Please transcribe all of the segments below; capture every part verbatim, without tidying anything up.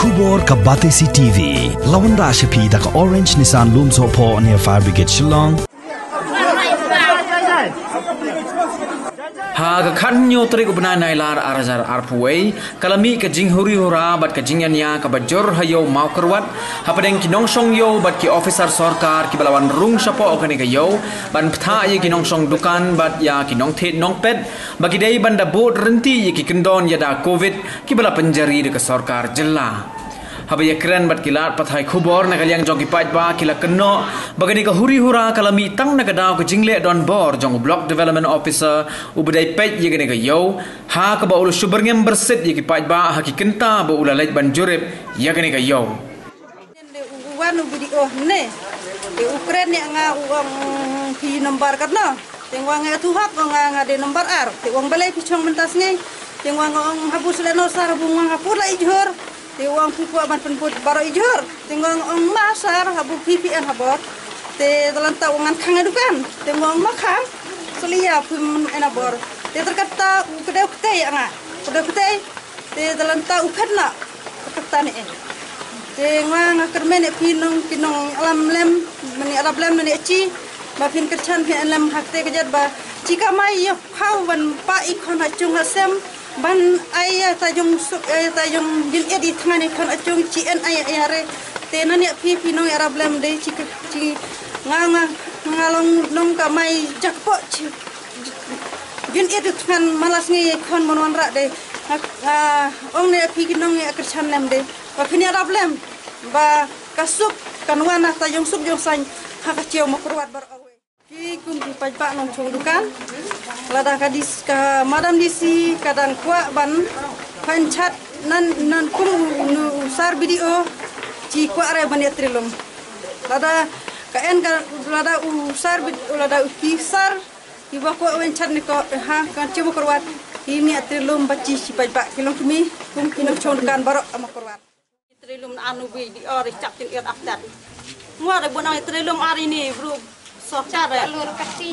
Khubor ka Batesi T V. Lawan da sha phi da ka Orange Nissan Lumsohphoh near Fire Brigade Shillong. Ha ka khathynñiew tarik u bnai Nailar ar hajar arphew wei, ka la mih ka jinghuri hura bad ka jingïania kaba jur ha ïew Mawkyrwat, hapdeng ki nongshong ïew bad ki officer sorkar kiba la wan rung shapoh kane ka ïew, ban pynthah ïa ki nongshong dukan bad ïa ki nongthied nongpet, ba ki dei ban da bud ryntih ïa ki kyndon ïada Covid, kiba la pynjari da ka sorkar jylla. Haba ïakren bad ki lad pathai khubor na ka liang jong ki paidbah ki la kynnoh ba kane ka huri hura ka la mih tang na ka daw ka jingleh donbor jong u Block Development Officer uba dei peit ïa kane ka ïew, ha kaba u la shu byrngem byrsit ïa ki paidbah ha ki kynta ba u la leit ban jurip ïa kane ka ïew. Te u wan u B D O ne. Te u kren ïa nga u ong phi nombar katno. Te nga ong nga tu hok, nga nga dei nombar ar. Te u ong balei phi shong mynta sngi. Te nga ong habu sle no sar habu nga hapu la ijhur. Te u ong phi kwah ban pynbud baroh ijhur. Te nga ong ma sar habu phi phi en habor. Te da lanta u ong ngan khang ïa dukan. Te nga ong ma khang. Sle ïa phi en habor. Te ter kata u kdew ktei ïa nga. Kdew ktei. Te da lanta u phet na. Kata ne eh. Te nga nga kyrmen ïa phi nong ki nong alam lem, mane arap lem mane chi. Ba phin kyrchan phi lem ha kate ka jait ba chi kamai ïa phaw ban pah ïa i khon ha chung ha sem. Ban ai ïa ta jong suk ïa ta jong jin ïa di thngan ïa khon ha chung chi en ai ïa re. Te nan ïa phi phi nong arap lem dei chi ka chi nga nga nga long nong kamai jakpoh chi. Jin ïa di thngan malas ngi ïa khon mon wan rak dei. Nga nga ong ne phi ki nong ïa kyrchan lem dei. Ba phin ïarap lem ba ka suk kan wan na ta jong suk jong saiñ ha ka chiew Mawkyrwat baroh kawei. Ki kum ki paidbah nongchong dukan. Lada ka dis ka madam D C ka dang kwah ban pynjah nan nan kum u nu u sar B D O chi kwah re ban ïa trilum. Lada ka en ka lada u sar B D O lada u ki sar ki ba kwah wan chat ni ko ha kan chiew Mawkyrwat. Ki ïa trilum ba chi chi paidbah ki long kmie kum ki nongchong dukan baroh ha Mawkyrwat. Trilum anu bi di ori chap tin ir after. Ngwa re bunang trilum ari ni bru sorkar re.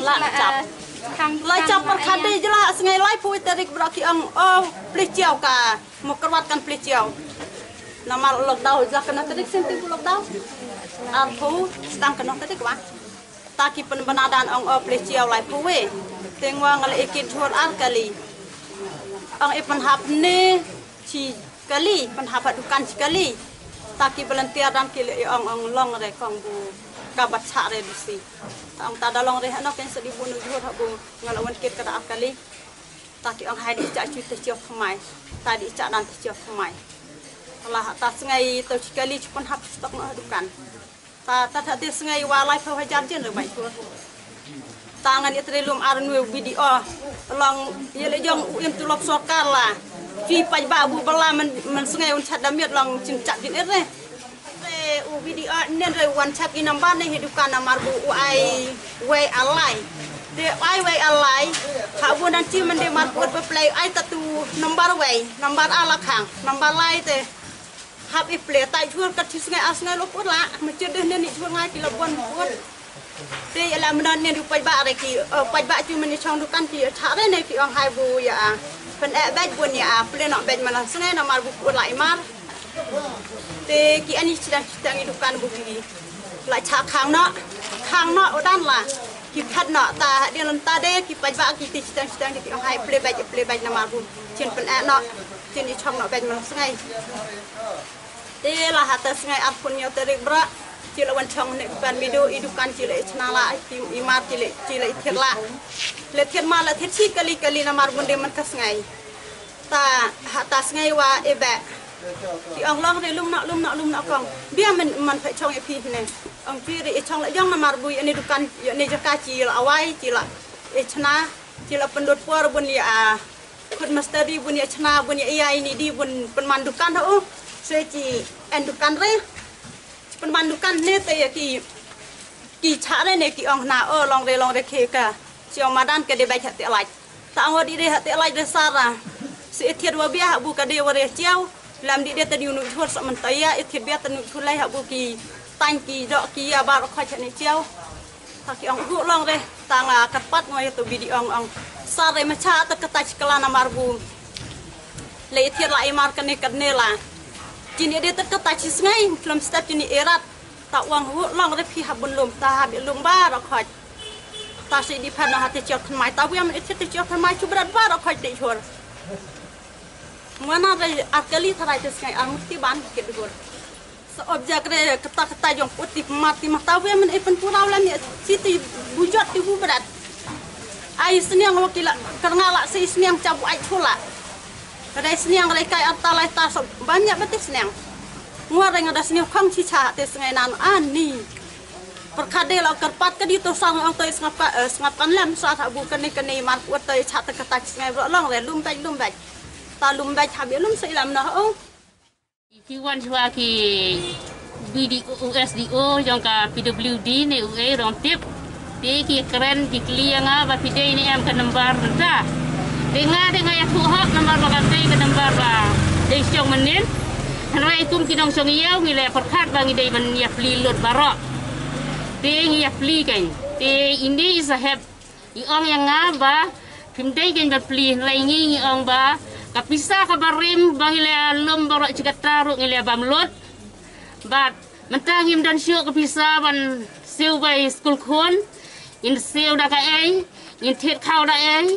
La chap. La chap per khade jela sngai laiphew tarik bro ki ong o plis chiaw ka Mawkyrwat kan plis chiaw. Namar lockdown ja kano tarik senti lockdown. Arphew stang kano tarik wa. Ta ki pynbna dan ong o plis chiaw laiphew we. Te ngwa nga la ikit jhur ar kali. Ong i pynhap ne chi kali, pynhap ha dukan chi kali. Ta ki volunteer dang ki la ong ong long re kong bu ka bat chah re dusi. Ta ong ta da long re hano ken sa di bu nu jhur ha bu nga la wan kit ka da ar kali. Ta ki ong hai di chah chu te chiaw khmai. Ta di chah dan te chiaw khmai. Lah ta sngai to chi kali chu pynhap stok na dukan. Ta ta ta te sngai wa laiphew hajar jin re bai chur. Ta ngan ïa trilum ar nu B D O. Long ïa le jong u im tulop sorkar la. Phi paidbah bu bala man man sngai un chat da miet long chin chat jin re. Te u B D O nen re wan chak i nambar ne hi dukan namar bu u ai wei alai. Te ai wei alai. Ha bu nan chi man de mar put ba play ai ta tu nambar wei, nambar ala khang, nambar lai te. Hap i plie tai jhur ka thi sngai ar sngai lo put la. Ma chir deh ne ni jhur ngai ki la bon put. Te ïa la mena ne du paidbah re ki, eh, paidbah chu mene chong dukan ki, eh, chah re ne ki ong hai bu ïa, ah. Pyn eh bej bun ïa, ah, plie nok bej mana sngai namar bu put la i mar. Te ki ani chidang chidang i dukan bu ki. La chah khang nok, khang nok udan la. Ki phat nok ta hadien lem ta de ki paidbah ki ti chidang chidang ki ong hai plie bej, plie bej namar bu. Chin pyn eh nok, chin i chong nok bej mana sngai. Te la hata sngai arphew hynñiew tarik bra. Chi la wan chong ne ban midu i dukan chi la i chna la i, i mar chi la, chi la i thir la. La thir ma la thir chi kali kali namar bun de man ka sngai. Ta hata sngai wa e ba. Ki ong long re lum na lum na lum na kong. Bia man man pha chong e phi ne. Ong phi re i chong la jong namar bu ïa ne dukan ïa ne jaka chi la awai chi la i chna chi la pyndot por bun ïa a. Khut master di bun ïa chna bun ïa ïa ini di bun pynman dukan ha u. Se chi en dukan re. Chi pynman dukan ne te ïa ki ki chah re ne ki ong na o long re long re khe ka. Chi ong madan ka de bai kha te laj. Ta ong di de ha te laj re sara. Se thied wa bia ha bu ka de wa re chiaw. Lam di de ta di nu chhur sa man ta ïa thied bia ta nu chhur lai ha bu ki tang ki dok ki ïa bar khoi chane chiaw. Ta ki ong hu long re, ta nga kat pat ngoi tu bi di ong ong. Sa re ma cha ta ka ta chikla namar bu. Le i thied la i mar kane kane la. Jini de tet kata chi sngai film step jini erat. Ta uang hu long re phi ha bun lum ta ha bi lum baroh khoj. Ta si di phan ha te chiok than mai ta wiam it te chiok than mai chu brat baroh khoj de jhur. Mana re arkali tharai te sngai ang ti ban ke dur. Sa objek re kata kata jong put ti mat ti mata wiam e pen purau la ni si ti bujot ti bu brat. Ai sniang wa kila kernga la si sniang chabu ai chula. Re sniang re kai arta lai ta so banyak beti sniang. Ngwa re ngada sniang khang chi cha te sngai nan ani. Perkade la kerpat ke di to sang ang to sngap ka eh, sngap kan lem sa ta bu kene kene mar kuat to cha te kata sngai bro long re lum bai lum bai. Ta lum bai ha bi lum sa ilam na ong. Ki wan chwa ki B D O, S D O jong ka P W D ne U A rong tip. Te ki kren ki kli ïa nga ba phi dei ne em ka nambar ta. Te nga de nga ïa thu hok nambar ba ka dei ka nambar ba dei shong manin. Hynrei kum ki nongshong ïew ngi la pyrkhat ba ngi dei ban ïa pli lut baroh. Te ngi ïa pli kan. Te ini i saheb i ong ïa nga ba phim dei kan ban pli, hynrei ngi ngi ong ba ka pisa ka barim ba ngi la lum baroh chi kata ruh ngi la bam lut. Bad mynta ngim don shuh ka pisa ban siew bai skul khun. Ngin siew da kaei, ngin thied khaw da ei,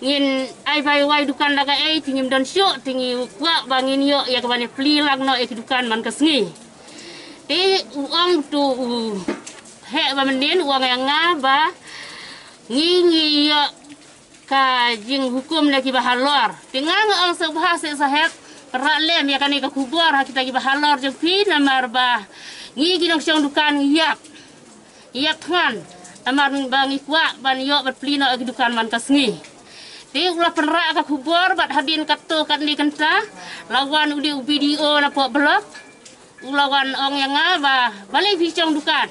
ngin ai bai wai dukan da kaei, te ngim don shuh, te ngi kwah ba ngin ïoh ïa ka ban ïa pli lang noh ïa ki dukan man ka sngi. Te u ong tu u heh ba mynnin u ong ïa nga ba ngi ngi ïoh ka jinghukum na kiba halor. Te nga nga ong sngewbha seh saheb, pynrah lem ïa kane ka khubor ha kita kiba halor jong phi namar ba ngi ki nongshong dukan ngi ïap. Ngi ïap thngan namar ba ngi kwah ban ïoh ban pli noh ïa ki dukan man ka sngi. Te u la pynrah ka khubor bad hadien katto katne kynta la wan u dei u B D O na pok block. U la wan ong ïa nga ba balei phi shong dukan.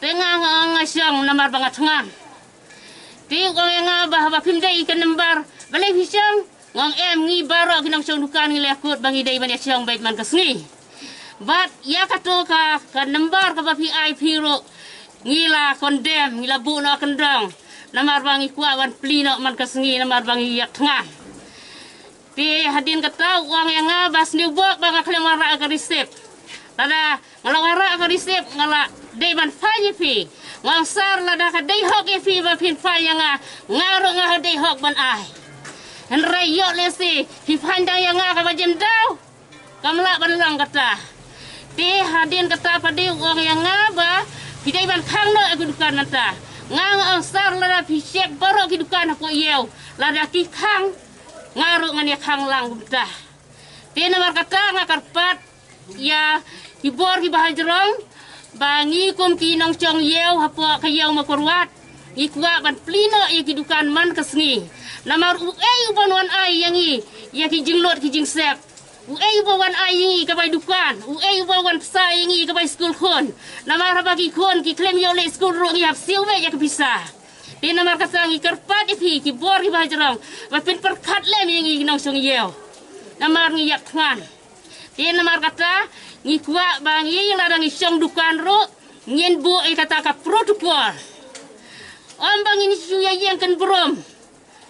Te nga nga ong nga shong namar ba nga thngan. Te u ong ïa nga ba haba phim dei ka nambar balei phi shong. Nga ong em ngi baroh ki nongshong dukan ngi la kut ba ngi dei ban ïa shong beit man ka sngi. Bad ïa kato ka ka nambar kaba phi ai phi ruh ngi la condemn ngi la buh noh kyndong. Namar ba ngi kwah ban pli noh man ka sngi namar ba ngi ïap thngan. Te hadien kata u ong ïa nga ba sniew bok ba nga khlem wanrah ka receipt. Lada nga la wanrah ka receipt nga la dei ban fine ïa phi. Nga ong sir lada ka dei hok ïa phi ba phin fine ïa nga, nga ruh nga ha dei hok ban ai. Hynrei ïoh lehse phi fine dang ïa nga kaba jem daw. Kam lah ban long kata. Te hadien kata pat de u ong ïa nga ba phi dei ban khang noh ïa ki dukan mynta. Nga nga ong sir lada phi check baroh ki dukan hapoh ïew lada ki khang. Nga ruh ngan ïa khang lang kumta. Te namar kata nga kyrpad ïa ki bor kiba hajrong ba ngi kum ki nongshong ïew hapoh ka ïew Mawkyrwat ngi kwah ban pli noh ïa ki dukan man ka sngi. Namar uei uban wan ai ïa ngi ïa ki jinglut ki jingsep. Uei uba wan ai ïa ngi ka bai dukan, uei uba wan psa ïa ngi ka bai skul khun. Namar haba ki khun ki khlem ïoh leit skul ruh ngi hap siew beit ïa ka pisa. Te namar kata ngi kyrpad ïa phi ki bor kiba hajrong ba phin pyrkhat lem ïa ngi ki nongshong ïew. Namar ngi ïap thngan. Te namar kata ngi kwah ba ngi lada ngi shong dukan ruh ngin buh ïa kata ka protocol. Ym ba ngin shu ïa ïeng kynbrum.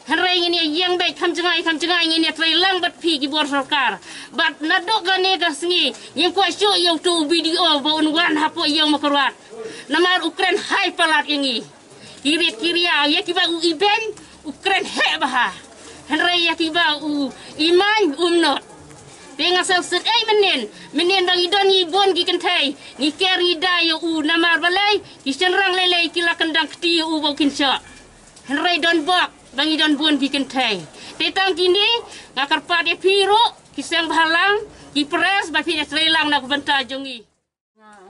Hynrei ngin ïa ïeng beit kham jngai kham jngai ngin ïa trei lang bad phi ki bor sorkar. Bad naduh kane ka sngi ngim kwah shuh ïa uto u B D O ba un wan hapoh ïew Mawkyrwat. Namar u kren hai palat ïa ngi. Ki rit ki ria ïa kiba u Iben u kren heh bha. Hynrei ïa kiba u Imaiñ um not. Te nga sngewsih ei mynnin mynnin ba ngi don ngi bun ki kynthei ngi ker ngi da ïa u namar balei ki shynrang lei lei ki la kyndang kti ïa u ba u kin shoh. Hynrei don bok ba ngi don bun ki kynthei. Te tang kine nga kyrpad ïa phi ruh ki seng bhalang ki press ba phin ïa trei lang na ka bynta jong ngi.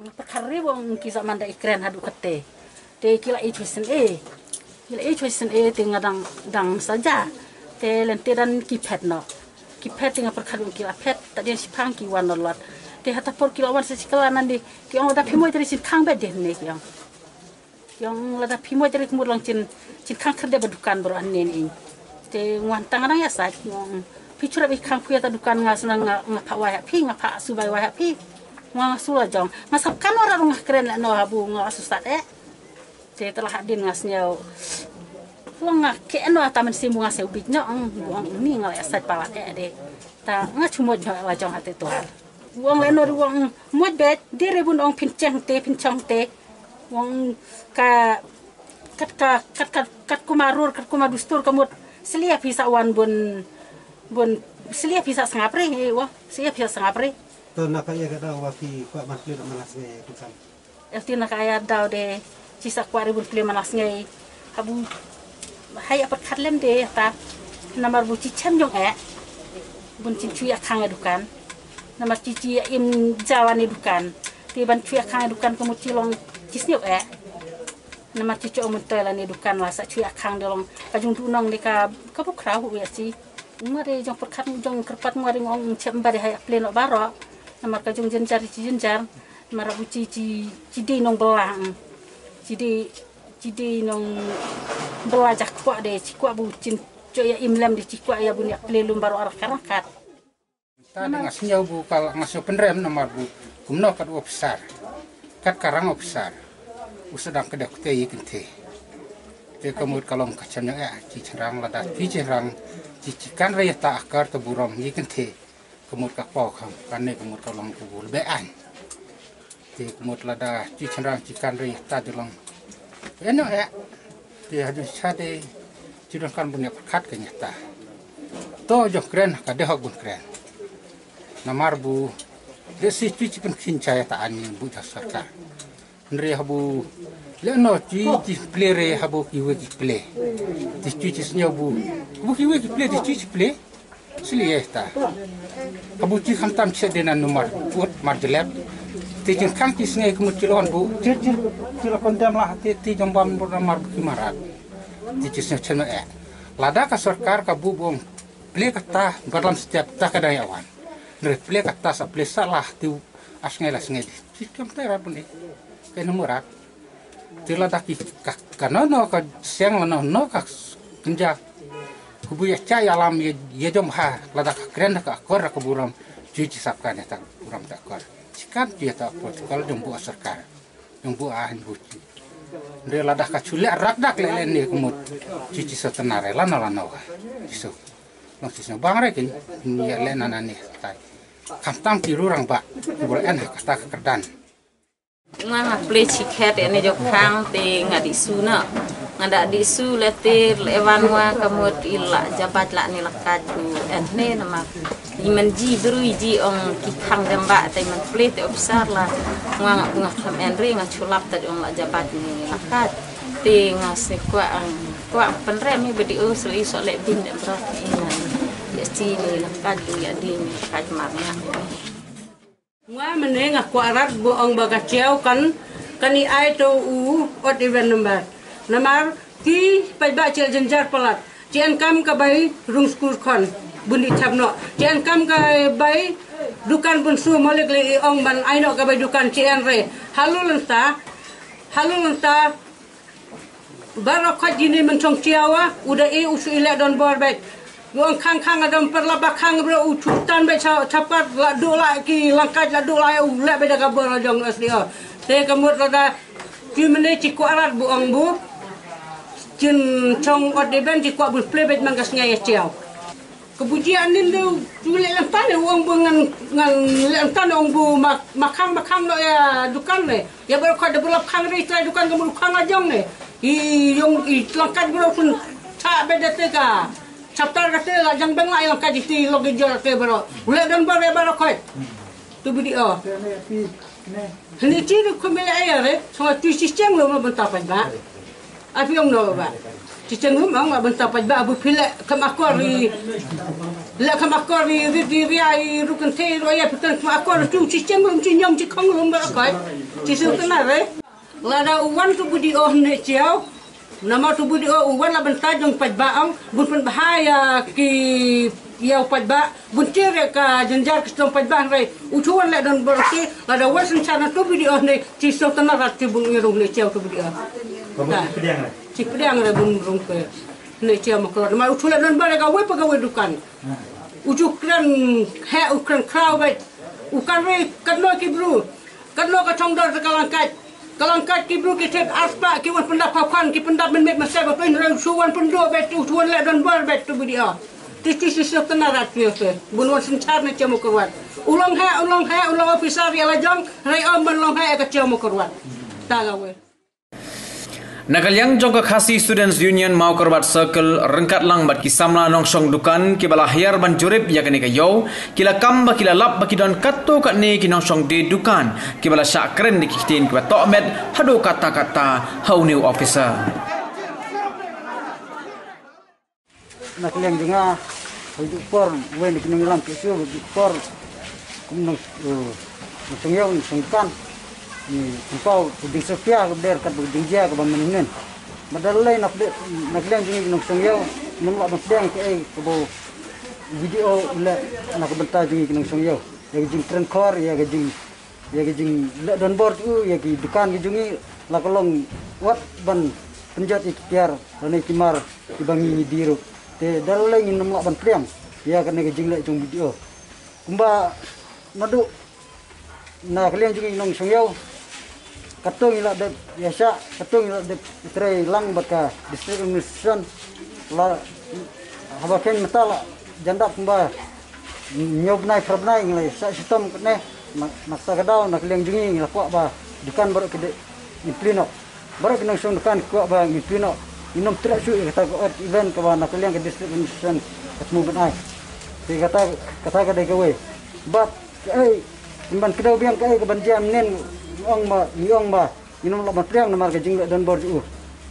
Nga pyrkhat ri ba ngi ki sa man da i kren haduh kate. Te ki la i choi sen e. Ki la i choi sen e te nga dang dang saja. Te lynti dan ki phet noh. Ki phet te nga pyrkhat ba ki la phet ta dien shipang ki wan lot lot. Te hata por ki la wan sa shikala nan di ki ong da phi moi te ri shin khang bet de ne ki ong. Ki ong lada phi moi te ri kumur long chin chin khang khyrdep ba dukan baroh hangne ne ing. Te ngwan tang nang ïa sait ki ong phi churap i khang phi ïa ta dukan nga suna nga nga pha wai ha phi nga pha su bai wai ha phi. Nga nga su la jong nga sap kan ora nga kren la no habu nga su sat eh. Te te la hadin nga sñiaw. Long nga ke no ta men simu nga se ubit no ang bu ang ni nga la ïa sait palat eh de. Ta nga chumot jong la jong ha te tuar. Wang lano di wang mut bet, diri bun ong pyncheng te, pyncheng te. Wang ka, kat ka, kat, kat, kat kuma rur, kat kuma dustur ka mut. Selia pisa wan bun, bun, selia pisa sngap re, wa, selia pisa sngap re. To na ka ïa ka daw wa ki kwah ban plie na manas ngai tu kan. Esti na ka ïa daw de, chi sa kwah re bun plie manas ngai. Habu, hai apat khat lem de, ta, namar bu chi chem jong eh. Bun chin chui akhang e dukan. Namar chi chi im jawa ne dukan. Te ban chui akhang e dukan ka mut chi long chi sniu eh. Namar chi cho mun toy la ne dukan la sa chui akhang de long. Ka jung du nong de ka, ka bu khrau hu ya chi. Ngwa de jong pyrkhat jong kyrpat ngwa de ngong chem ba de hai plie no baro. Namar ka jung jenjar chi jenjar. Namar bu chi chi, chi de nong bela. Chi de, chi de nong bela jak kwah de, chi kwah bu chin cho ya im lem de, chi kwah ya bu ne plie lum baro arah karang kat. Ta dang nga sngew bu ka la nga sngew pynrem namar bu kumno kat u ophisar. Kat ka rang ophisar. U sdang ka dek te yi kynte. Te ka mut ka long ka chem ïa chi chenrang lada chi chenrang chi chi kan re ta akar ta burom yi kynte. Ka mut ka paw ka kane ka mut ka long ku bu lebe an. Te ka mut lada chi chenrang chi kan re ta de long. Eno eh. Te hadu cha de chi don kan bu ne khat ka nyata. To jong kren ka de hok bun kren. Namar bu de si chi chi pynkhih cha ïa ta ani bu ja sarkar. Nre habu le no chi chi plie re habu ki we ki plie. Ti chi chi snyo bu. Bu ki we ki plie ti chi chi plie. Sli eh ta. Habu chi kham tam che de na numar put mar jelep. Ti chi khang chi sngai kemut chi lon bu. Chi chi chi la kondem lah ti ti jong bam bu namar bu ki marat. Ti chi snyo cheno eh. Lada ka sorkar ka bu bong plie kata badlam step ta ka dai awan. Nre plie kata sa plie sa lah ti as ngai la sngai di. Chi kam tai rat bun eh. Kai no murat. Ti lada ki ka, ka no no ka siang la no no ka kenja. Kubu ya cha ya lam ya, ya jom ha lada ka kren ka akor ka buram. Chui chi sap kan ya ta buram ta akor. Chikan chi ya ta protocol jom bu asarkar. Jom bu ahin bu chi. Nre lada ka chule rak dak le le ne kumut. Chui chi sa tenare la no la no ka. Chi so. Long chi so bang re kin. Ni ya le na na ne tai. Kam tam ki rurang ba. Bol en ha kata ka kerdan. Nga nga plie chi khet ene jok khang te nga di su na. Nga da di su le te le wan wa ka mut i la jabat la ni la kat ku en ne nama. I man ji bru i ji ong ki khang jamba te man plie te opsar la. Nga nga nga tham en re nga chulap te ong la jabat ni la kat. Te nga se kwa ang kwa penre mi bedi o seli so le bin de bra i na. Ya chi ni la kat du ya di ni kat mar na. Nga mene nga kwah rat bu ong ba ka chiaw kan kan i ai to u ot even number. Namar ki paidbah chi jenjar palat. Chi en kam ka bai rung skur khon bun di chap no. Chi en kam ka bai dukan bun su malik le i ong ban ai no ka bai dukan chi en re. Halu lenta, halu lenta. Baroh khot jini men chong chiawa, uda e u shu ilek don bor bek. Wong khang khang adam per laba khang bro u chutan bek cha chapat la do la ki langkaj la do la u lek bek da ka bor jong S D O. Te ka mut lada ki mene chi kwah rat bu ong bu. Chin chong ot de ben chi kwah bu ple bek man ka sngai chiaw. Ka bu jia nin de u le lam tan u ong bu ngan ngan le lam tan ong bu ma ma khang ma khang no ya dukan ne. Ya ba khot de bu lap khang ri trai dukan ka mu khang ajong ne. I yong i langkat bu pun cha be de te ka. Chapter ka te la jang beng la i langkat i ti lok i jor te bro. U le don ba re ba khot. Tu bu di o. Hini chi ru khum le ai re. Chong tu chi cheng lo ma ban ta pa ba. A phi ong no ba. Chi cheng lum ong la bynta paj ba bu phi le kham akor ri. Le kham akor ri ri ri ri ai ru kan the ru ya phi kan kham akor tu chi cheng lum chi nyom chi khong lum ba akor. Chi su kan re. Lada u wan tu bu di oh ne chiao. Nama tu bu di oh u wan la bynta jong paj ba ong bun pen bahaya ki yau paj ba. Bun chi re ka jenjar ki stom paj ba re. U chu wan le don bor ki lada wan sen chana tu bu di oh ne chi su kan rat chi bun i ru ne chiao tu bu di oh. Ka bun chi pdiang re. Chi pdiang re bun rung ke. Ne chia ma klot. Ma u chu le don ba le ka we pa ka we dukan. U chu kren he u kren kraw ba. U kan re kat no ki bru. Kat no ka chong dor ka langkat. Ka langkat ki bru ki thep aspa ki wan pendap ha khan ki pendap men met ma se ba pen re u chu wan pendo ba u chu wan le don ba ba tu bu di a. Ti ti si suk tana rat pio pe. Bun wan senchar na chemo korwat. Ulong ha, ulong ha, ulong officer ya la jong. Rai om ban long ha ya ka chemo korwat. Taga we. Na ka liang jong ka Khasi Students Union Mawkyrwat Circle ryngkat lang bad ki samla nongshong dukan kiba la hiar ban jurip ïa kane ka ïew, ki la kam ba ki la lap ba ki don katto katne ki nongshong die dukan kiba la shah kren da ki ktien kiba tohmet haduh katta katta ha une u officer. Na ka liang jong nga, ha u por, wei na ki nongïalam ki shu, ha u por, kum nong, eh, nongshong ïew, nongshong dukan, ni pynpaw, ka jingsngewsih ka bder kat ba ka jingjia kaba mynnin. Bad da lei na ka liang jong ngi ki nongshong ïew, ngim lah ban pdiang kaei kaba u B D O u leh na ka bynta jong ngi ki nongshong ïew. Ïa ka jingkren khor, ïa ka jing ïa ki jingleh donbor jong u, ïa ki dukan ki jong ngi, la ka long wat ban pynjot ïa ki tiar lane ki mar kiba ngi ngi die ruh. Te da lei ngin ym lah ban pdiang ïa kane ka jingleh jong B D O. Kumba naduh na ka liang jong ngi nongshong ïew, katto ngi la dep ïa shah, katto ngi la dep trei lang bad ka district administration, la haba kheiñ mynta la jan dap kumba hynñiew bnai phra bnai ngi la shah shitom katne. Na, na kata ka daw na ka liang jong ngi ngi la kwah ba dukan baroh ki dei ngin plie noh. Baroh ki nongshong dukan ki kwah ba ngin plie noh. Ngin ym treh shuh ïa kata ka odd even kaba na ka liang ka district administration ka thmu ban ai. Te kata, kata ka dei kawei. Bad kaei, ngin ban kdew biang kaei ka ban jia mynnin, ngi ong ba, ngi ong ba ngin ym lah ban pdiang namar ka jingleh donbor jong u.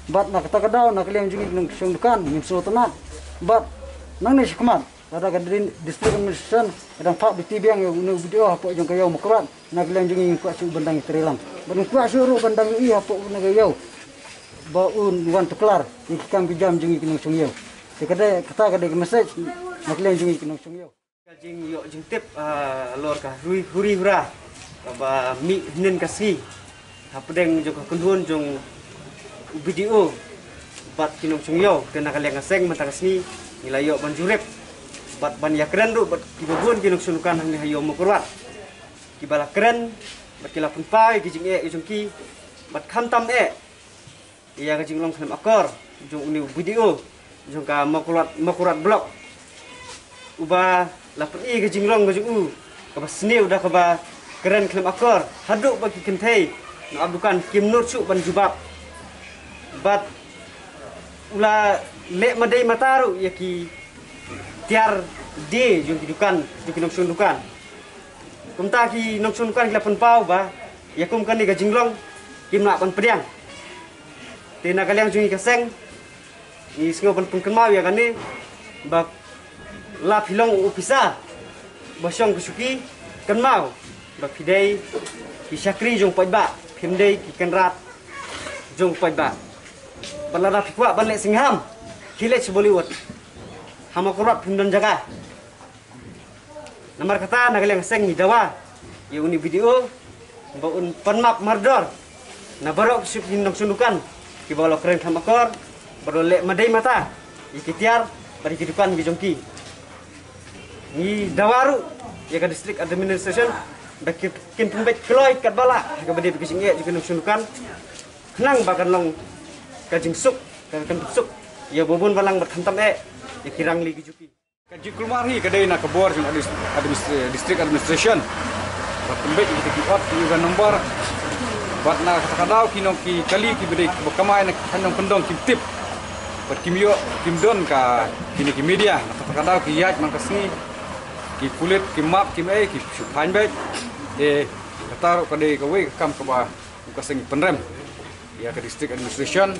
Bad na kata ka daw na ka liang jong ngi ki nongshong dukan ngin sngewtynnat. Bad nangne shakhmat lada ka din-, district administration ka dang phah beti biang ïa une u B D O hapoh jong ka ïew Mawkyrwat, na ka liang jong ngi ngin kwah shuh ban dang ïatrei lang. Bad ngin kwah shuh ruh ban dang ïohi hapoh une ka ïew ba un wan tuklar ïa ki kam ki jam jong ngi ki nongshong ïew. Te ka dei, kata ka dei ka message na ka liang jong ngi ki nongshong ïew. Ka jingïoh jingtip, ah, halor ka huri, huri hura kaba mih hynnin ka sngi hapdeng jong ka kynhun jong u B D O bad ki nongshong ïew. Te na ka liang ka seng mynta ka sngi ngi la ïoh ban jurip bad ban ïakren ruh bad kiba bun ki nongshong dukan hangne ha ïew Mawkyrwat kiba la kren bad ki la pynpaw ïa ki jingeh jong ki bad khamtam eh ïa ka jinglong khlem akor jong une u B D O jong ka Mawkyrwat, Mawkyrwat Block, uba la pyni ka jinglong ka jong u kaba sniew da kaba kren khlem akor haduh ba ki kynthei na ap dukan kim nud shuh ban jubab. Bad u la leh madei mata ruh ïa ki tiar die jong ki dukan, jong ki nongshong dukan. Kumta ki nongshong dukan ki la pynpaw ba ïa kum kane ka jinglong kim lah ban pdiang. Te na ka liang jong ngi ka seng ngi sngew ban pynkynmaw ïa kane ba la phi long u ophisar ba shong ka shuki, kynmaw ba phi dei ki shakri jong u paidbah, phim dei ki kynrad jong u paidbah. Bad lada phi kwah ban leh sngewham, khie leit sha Bollywood. Ha Mawkyrwat phim don jaka. Namar kata na ka liang seng ngi dawa ïa une u B D O ba un pan map mardor na baroh ki nongshong dukan kiba la kren khlem akor, ba la leh madei mata ïa ki tiar bad ïa ki dukan ki jong ki. Ngi dawa ruh ïa ka district administration ba kin pynbeit kloi katba lah ha kaba dei bad ki jingeh jong ki nongshong dukan, khnang ba kan long ka jingsuk, ka kynthoh suk ïa ba bun balang bad khamtam eh ïa ki rangli ki jong ki. Ka jingkulmar hi ka dei na ka bor jong admis-, administ-, district administration. Ba pynbeit kita ki ot ki even number. Bad na kata ka daw ki nong ki kali kiba dei kiba kamai na ki nongkyndong kim tip. Bad kim ïoh kim don ka kine ki media. Na kata ka daw ki ïaid man ka sngi. Ki pulit ki map kim ei ki shu phaiñ beit. Te kata ruh ka dei kawei ka kam kaba ka seng pynrem ïa ka district administration.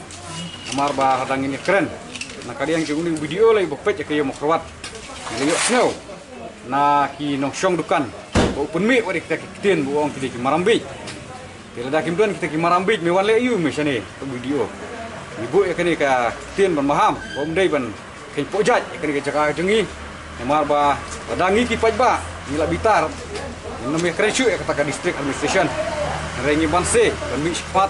Namar ba hadang ngin ïakren na ka liang jong une u B D O la ïa ba peit ïa ka ïew Mawkyrwat, la ïohsngew na ki nongshong dukan ba u pynmih wat ïa kita ki ktien ba u ong ki dei ki maram biej. Te lada kim don kita ki maram biej me wan leh aïu me shane, to B D O. Ngi buh ïa kane ka ktien ban maham ba um dei ban kheiñ poh jait ïa kane ka jaka ka jong ngi. Namar ba lada ngi ki paidbah ngi la bitar, ngin ym ïakren shuh ïa kata ka district administration. Hynrei ngi banse ban mih shakhmat,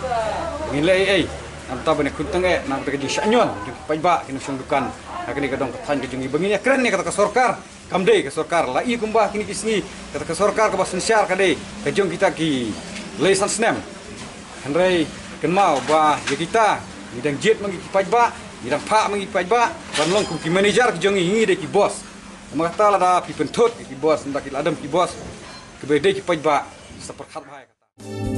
ngin leh ei ei. Namar ba ngi khun tang eh namar ka jingshah ñion jong ki paidbah ki nongshong dukan ha kane ka dong ka thaiñ ka jong ngi ba ngin ïakren ïa kata ka sorkar. Kam dei ka sorkar la i kumba kine ki sngi, kata ka sorkar kaba synshar ka dei ka jong kita ki lai san snem. Hynrei kynmaw ba ïa kita ngi dang jied ma ngi ki paidbah, ngi dang phah ma ngi ki paidbah ban long kum ki manager ki jong ngi, ngi dei ki boss. Namar kata lada phi pynthut ïa ki bos, ynda ki la dam ki bos kiba dei ki paidbah, sa pyrkhat bha ïa kata.